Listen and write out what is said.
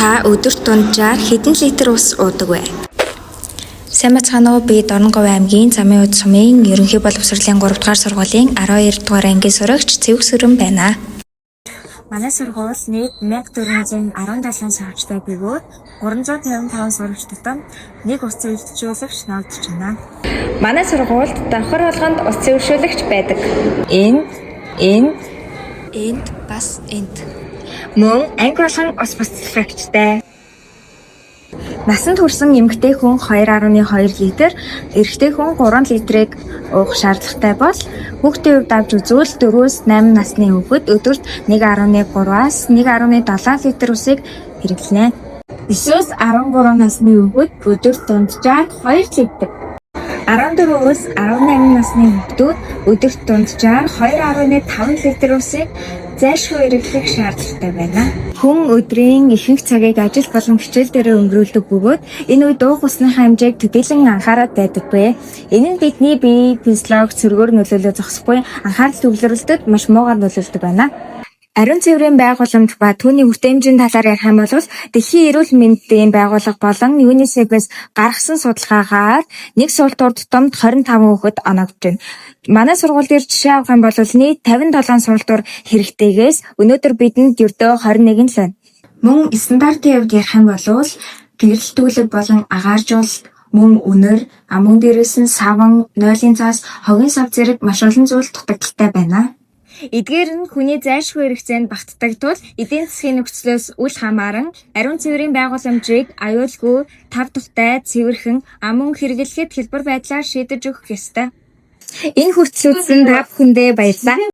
Та өдөрт дунджаар хэдэн литр ус уудаг вэ? Сайн байцгаана уу? Би Дорноговь аймгийн Замын уд сумын ерөнхий боловсролын 3 дугаар сургуулийн 12 дугаар ангийн сурагч Цэвэг Сүрэн байна. Манай сургууль нийт 1417 сурагчтай бөгөөд 355 сурагч тутам нэг ус цэвэрлэгч ногдож байна. Манай сургуульд давхар болгонд ус цэвэршүүлэгч байдаг. Энд, энд, Энд бас энд. Мөн анги болгон ус буцлагчтай. Насанд хүрсэн эмэгтэй хүн 2.2 литр, эрэгтэй хүн 3 литрийг уух шаардлагатай бол хүүхдийн хувьд авч үзвэл 4-8 насны хүүхэд өдөрт 1.3-аас 1.7 литр усыг хэрэглэнэ. 9-13 насны хүүхэд өдөрт дунджаар 2 литр. 14-өөс 18 насны хүүхдүүд өдөрт дунджаар 2.5 литр усыг зайлшгүй хэрэглэх шаардлагатай байна. Хүн өдрийн ихэнх цагийг ажил болон хичээл дээрээ өнгөрүүлдэг бөгөөд энэ үед уух усныхаа хэмжээг төдийлөн анхаараад байдаггүй. Энэ нь бидний бие физиологи сөргөөр нөлөөлөө зогсохгүй, анхаарал төвлөрөлтөд маш муугаар нөлөөлдөг байна. Ариун цэврийн байгууламж ба түүний хүртээмжийн талаар ярих юм бол Дэлхийн эрүүл мэндийн байгууллага болон ЮНИСЕФ-ээс гаргасан судалгаагаар нэг суултуур тутамд 25 хүүхэд оногдож байна. Манай сургууль дээр жишээ авах юм бол нийт 57 суултуур хэрэгтэйгээс өнөөдөр бидэнд ердөө 21 л байна. Мөн стандартын хувьд ярих юм бол гэрэл түүлэг болон агааржуулалт, мөн үнэр, мөн дээрээс нь саван, нойлын цаас, хогийн сав зэрэг маш олон зүйл дутагдалтай байна. Эдгээр нь хүний зайлшгүй хэрэгцээнд багтдаг тул эдийн засгийн нөхцлөөс үл хамааран ариун цэврийн байгууламжийг аюулгүй, тав тухтай, цэвэрхэн, мөн хэрэглэхэд хялбар байдлаар шийдэж өгөх ёстой. Энэ хүртэл үзсэн та бүхэндээ баярлалаа.